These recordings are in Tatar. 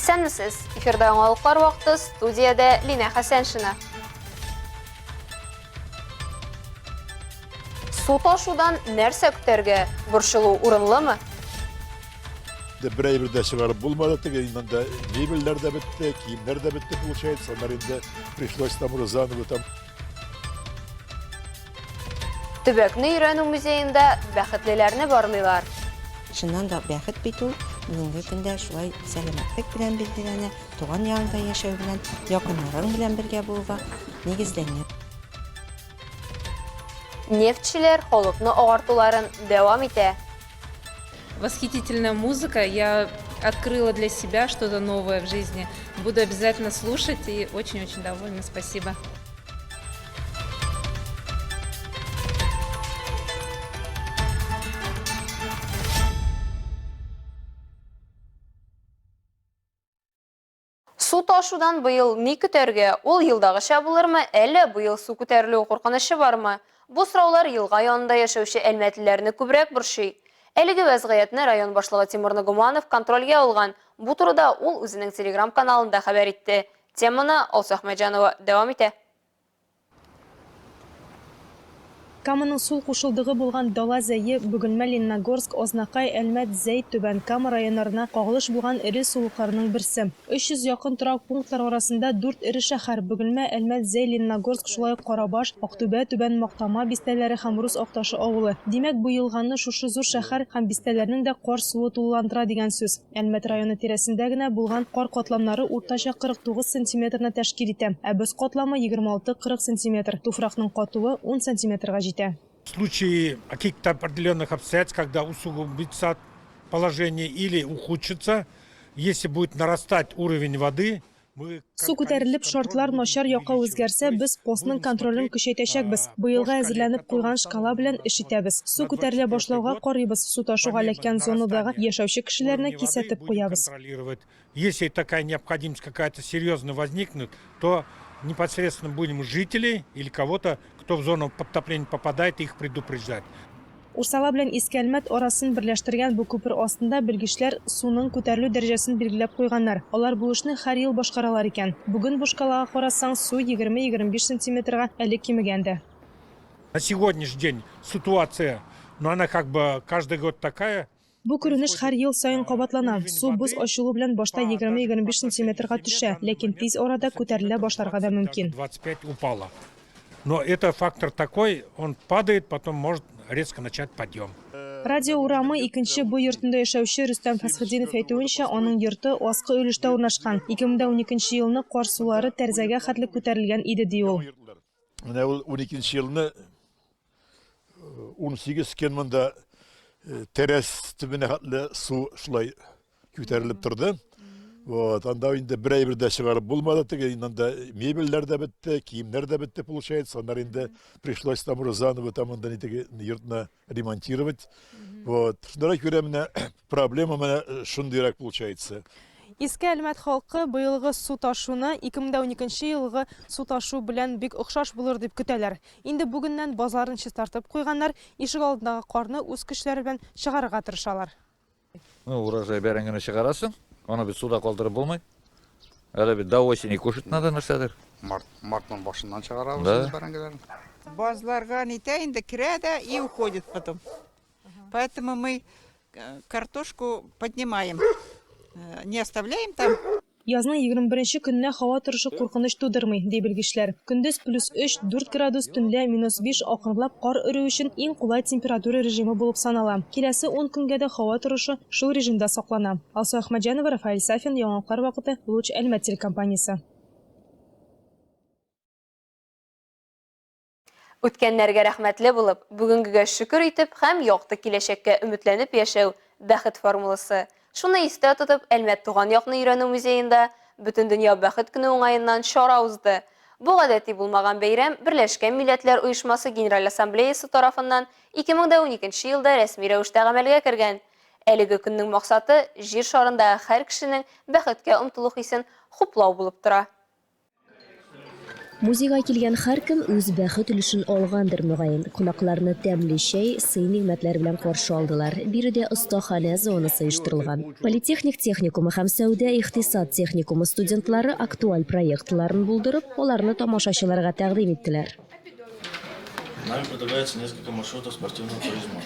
Исәнмесез! Эфирда яңалыклар вакыты, студиядә Линә Хәсәншина. Су ташудан нәрсә көтәргә? Борчылу урынлымы? Бер әйбер дә чыгарып булмады, теге инде мебельләр дә бетте, киемнәр дә бетте, получается. Аннары инде пришлось там уже заново там. Төбәкне өйрәнү музеенда бәхетлеләрне барлыйлар. Чыннан да, бәхет бит ул бүгенге көндә шулай сәламәтлек белән билгеләнә, туган ягыңда яшәү белән, якыннарың белән бергә булуга нигезләнә. Нефтьчеләр халыкны агартуларын дәвам итә. Восхитительная музыка, я открыла для себя что-то новое в жизни. Буду обязательно слушать и очень-очень довольна. Спасибо. Су ташудан быел ни көтәргә, ул елдагыча булырмы, әллә быел су күтәрелү куркынычы бармы? Бу сораулар елга янында яшәүче әлмәтлеләрне күбрәк борчый. Әлеге вәзгыятьне район башлыгы Тимур Нагуманов контрольгә алган. Бу турыда ул үзенең телеграм-каналында хәбәр итте. Теманы Алсу Әхмәтҗанова дәвам итә. Каманың сул кушылдыгы булган Дала Зәе, Бөгелмә, Лениногорск, Азнакай, Әлмәт, Зәй, Түбән Кама районнарына кагылыш булган эре сулыкларның берсе. 300 якын торак пунктлар арасында дүрт эре шәһәр, Бөгелмә, Әлмәт, Зәй, Лениногорск, шулай ук Карабаш, Актүбә, Түбән Мактама бистәләре һәм Рус Акташы авылы. Димәк, бу елганы шушы зур шәһәр һәм бистәләрнең дә кар суы тулыландыра дигән сүз. Әлмәт районы тирәсендә генә булган кар катламнары уртача 49 сантиметрны тәшкил итә, ә боз катламы 26-40 сантиметр, туфракның катуы ун сантиметрга җитә. В случае каких-то определенных обстоятельств, когда усугубится положение или ухудшится, если будет нарастать уровень воды, Су күтәрелеп, шартлар начар якка үзгәрсә, без постның контролен көчәйтәчәкбез. Быелга әзерләнеп куйган шкала белән эш итәбез. Су күтәрелә башлауга карыйбыз, су ташуга эләккән зонадагы яшәүче кешеләрне кисәтеп куябыз. Если такая необходимость какая-то серьезная возникнет, то непосредственно будем жителей или кого-то, кто в зону подтопления попадает, их предупреждать. Урсала белән Иске Әлмәт арасын берләштергән бу күпер астында белгечләр суның күтәрелү дәрәҗәсен билгеләп куйганнар. Алар бу эшне һәр ел башкаралар икән. Бүген бу шкалага карасаң, су 20-25 сантиметрга әле кимегән дә. На сегодняшний день ситуация, ну она как бы каждый год такая. Бу күренеш һәр ел саен кабатлана. Су боз ачылу белән башта 20-25 сантиметрга төшә, ләкин тиз арада күтәрелә башларга да мөмкин. 25 упала. Но это фактор такой, он падает, потом может резко начать подъем. Радио урамы икенче бу йортында яшәүче Рөстәм Фәсхетдинов әйтүенчә, аның йорты аскы өлештә урнашкан. 2012 елны кар сулары тәрәзәгә хәтле күтәрелгән иде, ди ул. Менә ул 12 елны 18 көн монда тәрәз төбенә хәтле су шулай күтәрелеп торды. Вот, анда инде бер әйбер дә чыгарып булмады, теге инде анда мебельләр дә бетте, киемнәр дә бетте, получается. Аннары инде пришлось там уже заново там анда теге йортны ремонтировать. Вот. Шунда күрә менә проблема менә шундыйрак получается. Иске Әлмәт халкы быелгы су ташуны 2012 елгы су ташу белән бик охшаш булыр дип көтәләр. Инде бүгеннән базларын чистартып куйганнар, ишегалдындагы карны үз көчләре белән чыгарырга тырышалар. Ну, урожай бәрәңгене чыгарасың, аны бит суда калдырып булмый. Әле бит до осени кушать надо нәрсәдер. Март, мартның башыннан чыгарабыз Да. инде бәрәңгеләрне. Базларга нитә инде керә дә и уходит потом. Поэтому мы э, картошку поднимаем. Э, не оставляем там. Язның 21 нче көненә һава торышы куркыныч тудырмый, ди белгечләр. Көндез плюс өч, дүрт градус, төнлә минус биш, акрынлап кар эрү өчен иң кулай температура режимы булып санала. Киләсе ун көнгә дә һава торышы шул режимда саклана. Алсу Әхмәтҗанова, Рафаэль Сафин, Яңалыклар вакыты, Луч Әлмәт телекомпаниясе. Үткәннәргә рәхмәтле булып, бүгенгегә шөкер итеп һәм якты киләчәккә өметләнеп яшәү, бәхет формуласы. Шуны истә тотып, Әлмәт туган якны өйрәнү музеенда Бөтендөнья бәхет көне уңаеннан чара узды. Бу гадәти булмаган бәйрәм Берләшкән Милләтләр Оешмасы Генераль Ассамблеясы тарафыннан 2012 елда рәсми рәвештә гамәлгә кергән. Әлеге көннең максаты, Җир шарындагы һәр кешенең бәхеткә омтылу хисен хуплау булып тора. Музейга килгән һәркем үз бәхет өлешен алгандыр, мөгаен. Кунакларны тәмле чәй, сый-нигъмәтләр белән каршы алдылар. Биредә остаханә зонасы оештырылган. Политехник техникумы һәм сәүдә-икътисад техникумы студентлары актуаль проектларын булдырып, аларны тамашачыларга тәкъдим иттеләр. Нами предлагается несколько маршрутов спортивного туризма.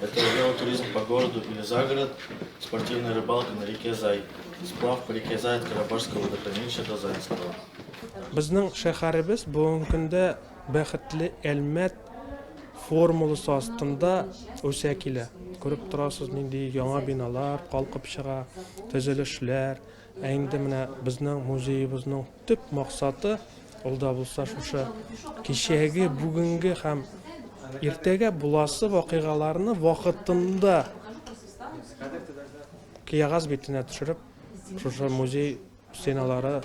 Это велотуризм по городу или за город, спортивная рыбалка на реке Зай, сплав по реке Зай от Карабашского водохранилища до Зайского. Безнең шәһәребез бүгенге көндә Бәхетле Әлмәт формуласы астында үсә килә. Күреп торасыз, нинди яңа биналар калкып чыга, төзелешләр. Ә инде менә безнең музеебызның төп максаты, ул да булса шушы кичәге, бүгенге һәм иртәгә буласы вакыйгаларны вакытында кәгазь битенә төшереп, шушы музей стеналары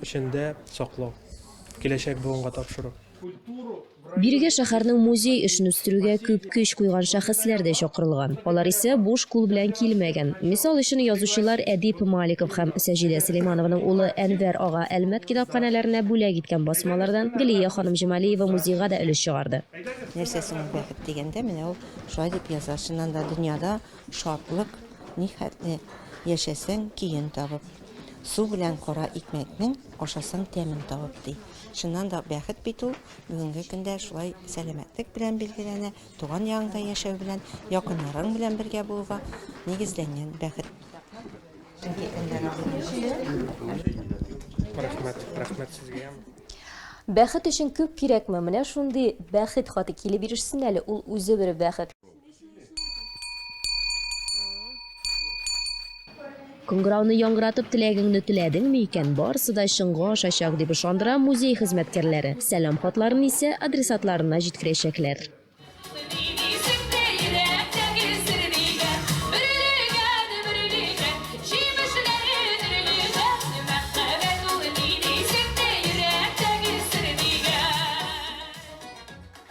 эчендә саклау, киләчәк буынга тапшыру. Бирегә шәһәрнең музей эшен үстерүгә күп көч куйган шәхесләр дә чакырылган. Алар исә буш кул белән килмәгән. Мисал өчен, язучылар Әдип Маликов һәм Саҗидә Сөләйманованың улы Әнвәр ага Әлмәт китапханәләренә бүләк иткән басмалардан Гөлия ханым Җамалиева музейга да өлеш чыгарды. Нәрсә соң ул бәхет дигәндә, менә ул шулай дип яза, Чыннан да, дөньяда Шатлык нихәтле, яшәсәң, көен табып. Су белән кара икмәкнең ашасаң тәмен табып, ди. Чыннан да, бәхет бит ул бүгенге көндә шулай сәламәтлек белән билгеләнә, туган ягыңда яшәү белән, якыннарың белән бергә булуга нигезләнгән бәхет. Чөнки Әнвәр абыйның Рәхмәт, рәхмәт сезгә. Бәхет өчен күп кирәкме? Менә шундый бәхет хаты килеп ирешсен әле, ул үзе бер бәхет. Кыңгырауны яңгыратып теләгеңне теләдеңме икән, барысы да чынга ашачак, дип ышандыра музей хезмәткәрләре. Сәлам хатларын исә адресатларына җиткерәчәкләр.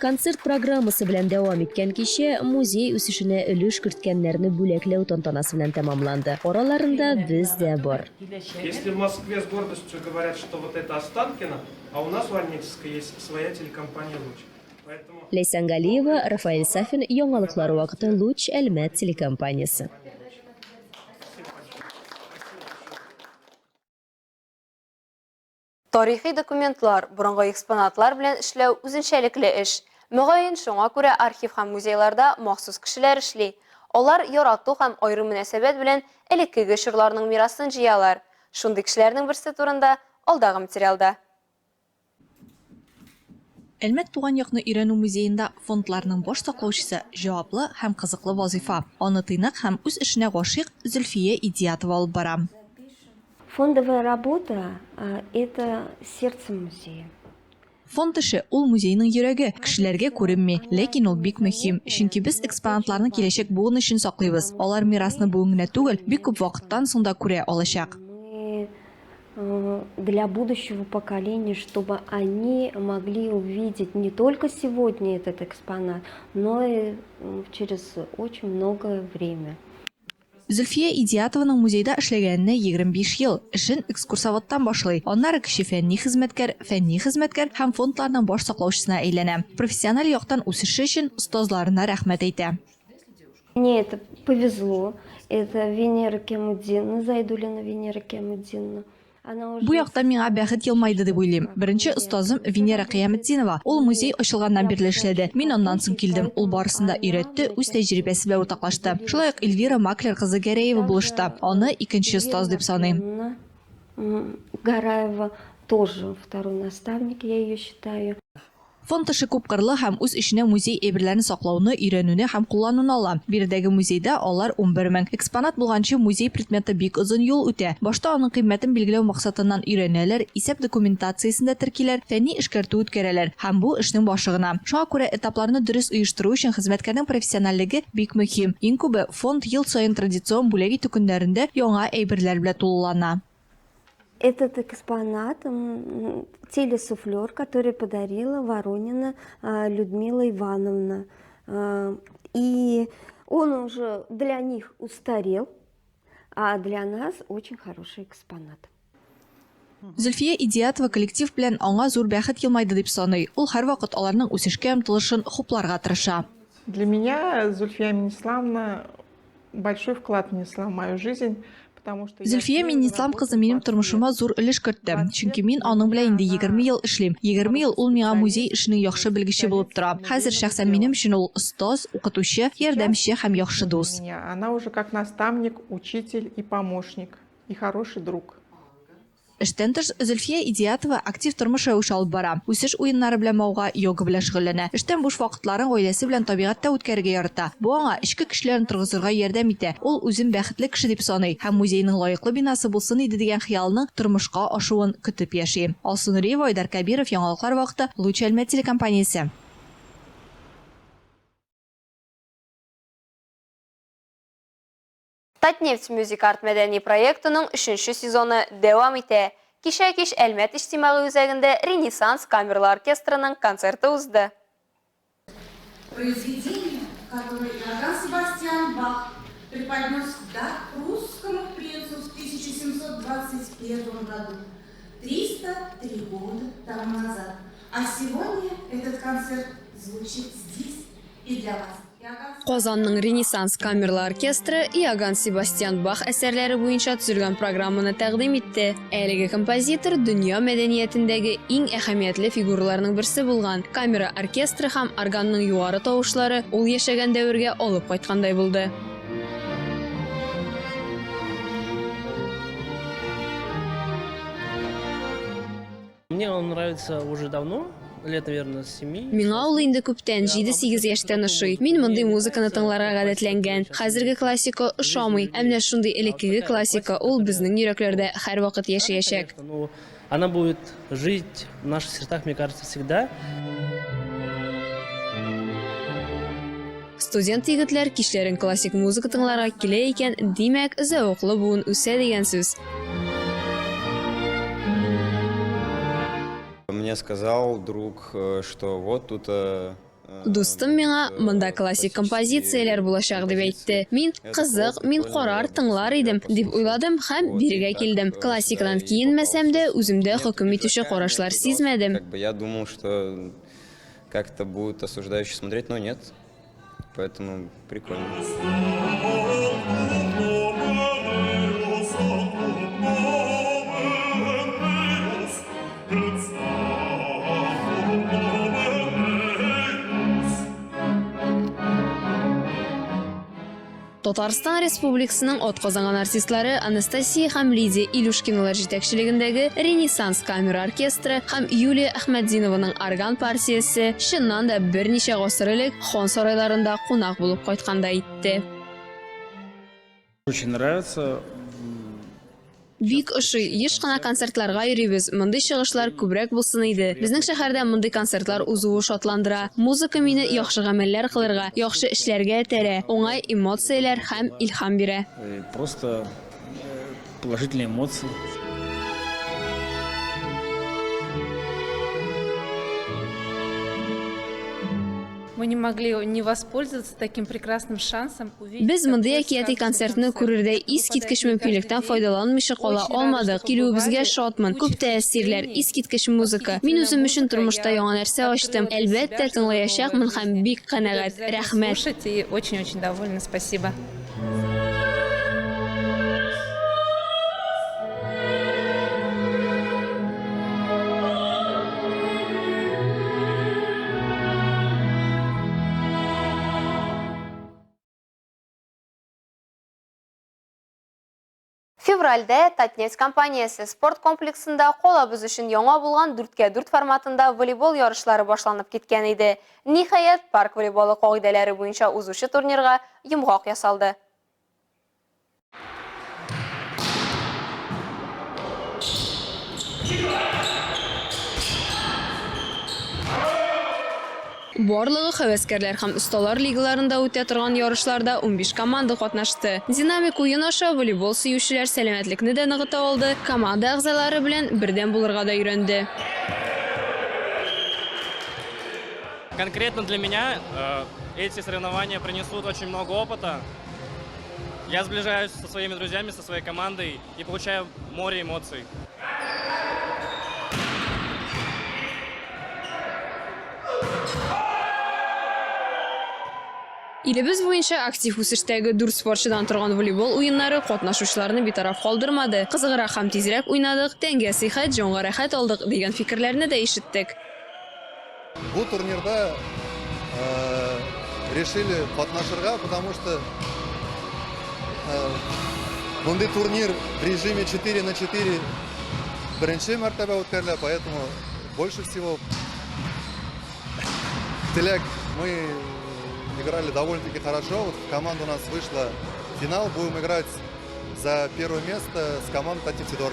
Концерт программасы белән дәвам иткән кичә музей үсешенә өлеш керткәннәрне бүләкләү тантанасы белән тәмамланды. Араларында без дә бар. Если в Москве с гордостью говорят, что вот это Останкино, а у нас в Альметьевске есть своя телекомпания Луч. Поэтому. Ләйсән Галиева, Рафаэль Сафин, Яңалыклар вакыты, Луч, Әлмәт телекомпаниясе. Тарихи документлар, борынгы экспонатлар белән эшләү үзенчәлекле эш. Мөгаен, шуңа күрә архив һәм музейларда махсус кешеләр эшли. Алар ярату һәм аерым мөнәсәбәт белән элеккеге чорларның мирасын җыялар. Шундый кешеләрнең берсе турында алдагы материалда. Әлмәт туган якны өйрәнү музеенда фондларның баш саклаучысы, җаваплы һәм кызыклы вазыйфа. Аны тыйнак һәм үз эшенә гашыйк Зөлфия Идиятова алып бара. Фондовая работа, это сердце музея. Фонд эше, ул музейның йөрәге, кешеләргә күренми, ләкин ул бик мөһим, чөнки без экспонатларны киләчәк буын өчен саклыйбыз. Алар мирасны бүген генә түгел, бик күп вакыттан соң да күрә алачак. Мы для будущего поколения, чтобы они могли увидеть не только сегодня этот экспонат, но и через очень многое время. Зөлфия Идиятованың музейда эшләгәненә 25 ел. Эшен экскурсоводтан башлый, аннары кече фәнни хезмәткәр, фәнни хезмәткәр һәм фондларның баш саклаучысына әйләнә. Профессиональ яктан үсеше өчен остазларына рәхмәт әйтә. Мне это повезло, это Венера Кямутдиновна, Зайдуллина Венера Кямутдиновна. Бу яктан миңа бәхет елмайды дип уйлыйм. Беренче остазым Венера Кыяметдинова. Ул музей ачылганнан бирле эшләде. Мин аннан соң килдем. Ул барысын да өйрәтте, үз тәҗрибәсе белән уртаклашты. Шулай ук Эльвира Маклер кызы Гәрәева булышты. Аны икенче остаз дип саныйм. Гараева тоже второй наставник, я ее считаю. Фонд эше күпкырлы һәм үз эченә музей әйберләрен саклауны, өйрәнүне һәм куллануны ала. Биредәге музейда алар 11 мең. Экспонат булганчы музей предметы бик озын юл үтә. Башта аның кыйммәтен билгеләү максатыннан өйрәнәләр, исәп документациясен дә теркиләр, фәнни эшкәртү үткәрәләр. Һәм бу, эшнең башы гына. Шуңа күрә этапларны дөрес оештыру өчен хезмәткәрнең профессиональлеге бик мөһим. Иң күбе, фонд ел саен традицион бүләк итү көннәрендә яңа әйберләр белән тулылана. Этот экспонат, телесуфлер, который подарила Воронина Людмила Ивановна. И он уже для них устарел, а для нас очень хороший экспонат. Зөлфия Идиятова коллектив белән аңа зур бәхет елмайды дип саный. Ул һәрвакыт аларның үсешкә омтылышын хупларга тырыша. Для меня Зульфия Минисламовна большой вклад внесла в мою жизнь, потому что я Зөлфия Миннислам кызы минем тормышыма зур өлеш кертте, чөнки мин аның белән инде 20 ел эшлим. 20 ел ул миңа музей эшенең яхшы белгече булып тора. Хәзер шәхсән минем өчен ул остаз, укытучы, ярдәмче һәм яхшы дус. Она уже как наставник, учитель и помощник, и хороший друг. Эштән тыш, Зөлфия Идиятова актив тормыш рәвеше алып бара. Үсеш уеннары белән мавыга, йога белән шөгыльләнә. Эштән буш вакытларын гаиләсе белән табигатьтә үткәрергә ярата. Бу аңа эчке көчләрен торгызырга ярдәм итә. Ул үзен бәхетле кеше дип саный һәм музейның лаеклы бинасы булсын иде дигән хыялының тормышка ашуын көтеп яши. Алсу Нуриева, Айдар Кәбиров, Яңалыклар вакыты, Луч Әлмәт телекомпаниясе. Татнефть Мюзик Арт мәдәни проектының өченче сезоны дәвам итә. Кичә кич Әлмәт иҗтимагый үзәгендә Ренессанс камерлы оркестрының концерты узды. Произведение, которое Иоганн Себастьян Бах преподнес в дар прусскому принцу в 1721 году, 303 года тому назад. А сегодня этот концерт звучит здесь и для вас. Казанның Ренессанс камерлы оркестры Иоганн Себастьян Бах әсәрләре буенча төзелгән программаны тәкъдим итте. Әлеге композитор дөнья мәдәниятендәге иң әһәмиятле фигураларның берсе булган. Камера оркестры һәм органның югары тавышлары ул яшәгән дәвергә алып кайткандай булды. Мне он нравится уже давно, лет, наверное, с семи. Миңа ул инде күптән, җиде-сигез яшьтән ошый. Мин мондый музыканы тыңларга гадәтләнгән. Хәзерге классика ошамый, ә менә шундый элеккеге классика, ул безнең йөрәкләрдә һәрвакыт яшәячәк. Ну, она будет жить в наших сердцах, мне кажется, всегда. Студент егетләр кичләрен классик музыка тыңларга килә икән, димәк, зәвыклы буын үсә дигән сүз. Мне сказал друг, э, что вот тут э, Дустым миңа, монда классик композицияләр булачак дип әйтте. Мин, кызык, мин карар, тыңлар идем, дип уйладым һәм бирегә килдем. Классикадан киенмәсәм дә, үземдә хөкем итүче карашлар сизмәдем. Как бы я думал, что как-то будут осуждающе смотреть, но нет. Поэтому прикольно. Татарстан Республикасының атказанган артистлары Анастасия һәм Лидия Илюшкиналар җитәкчелегендәге Ренессанс камера оркестры һәм Юлия Әхмәтдинованың орган партиясе чыннан да берничә гасыр элек хан сарайларында кунак булып кайткандай итте. Очень нравится. Бик ошый, еш кына концертларга йөрибез, мондый чыгышлар күбрәк булсын иде. Безнең шәһәрдә мондый концертлар узуы шатландыра. Музыка мине яхшы гамәлләр кылырга, яхшы эшләргә этәрә, уңай эмоцияләр һәм илһам бирә. Просто положительные эмоции. Мы не могли не воспользоваться таким прекрасным шансом увидеть. Без мондый әкияти концертны күрердәй искиткеч мөмкинлектән файдаланмыйча кала алмадык. Килүебезгә шатмын. Күп тәэсирләр, искиткеч музыка. Мин үзем өчен тормышта яңа нәрсә ачтым. Әлбәттә, тыңлаячакмын һәм бик канәгать. Рәхмәт. Слушать и очень-очень довольна. Спасибо. Февральдә Татнефть компаниясе спорт комплексында калабыз өчен яңа булган 4-кә 4 форматында волейбол ярышлары башланып киткән иде. Ниһаять, парк волейболы кагыйдәләре буенча узучы турнирга йомгак ясалды. Барлыгы һәвәскәрләр һәм осталар лигаларында үтә торган ярышларда 15 команда катнашты. Динамик уен аша волейбол сөючеләр сәламәтлекне дә ныгыта алды, команда әгъзалары белән бердәм булырга да өйрәнде. Конкретно для меня э, эти соревнования принесут очень много опыта. Я сближаюсь со своими друзьями, со своей командой и получаю море эмоций. Илебез буенча актив үсештәге дүрт спортчыдан торган волейбол уеннары катнашучыларны битараф калдырмады. Кызыграк һәм тизрәк уйнадык, тәнгә сыйхәт, җанга рәхәт алдык, дигән фикерләрне дә ишеттек. Бу турнирда решили катнашырга, потому что мондый турнир в режиме 4 на 4 беренче мәртәбә үткәрелә, поэтому больше всего Теләк, мы играли довольно-таки хорошо. Вот команда у нас вышла в финал. Будем играть за первое место с командой Татнефтедор.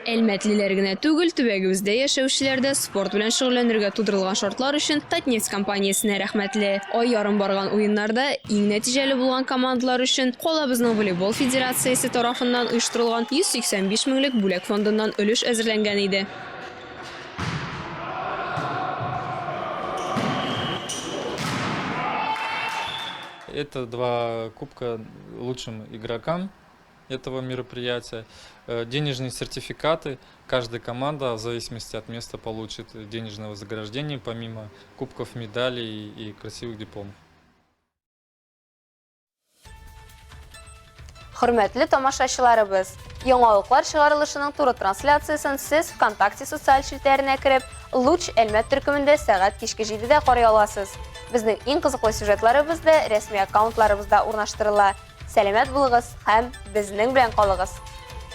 Әлмәтлеләр генә түгел, төбәгебездә яшәүчеләр дә спорт белән шөгыльләнергә тудырылган шартлар өчен Татнефть компаниясенә рәхмәтле. Ай ярым барган уеннарда иң нәтиҗәле булган командалар өчен калабызның волейбол федерациясе тарафыннан оештырылган 185 меңлек бүләк фондыннан өлеш әзерләнгән иде. Это два кубка лучшим игрокам этого мероприятия. Э, денежные сертификаты. Каждая команда, в зависимости от места, получит денежное вознаграждение, помимо кубков, медалей и красивых дипломов. Хөрмәтле тамашачыларыбыз, яңалыклар чыгарылышының туры трансляциясен сез ВКонтакте социаль челтәренә кереп, Луч Әлмәт төркемендә сәгать кичке 7-дә карый аласыз. Безнең иң кызыклы сюжетларыбыз да рәсми аккаунтларыбызда урнаштырыла. Сәламәт булыгыз һәм безнең белән калыгыз.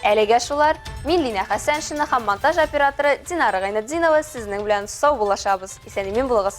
Әлегә шулар. Мин Линә Хәсәншина һәм монтаж операторы Динара Гайнетдинова сезнең белән сау булашабыз. Исән-имин булыгыз.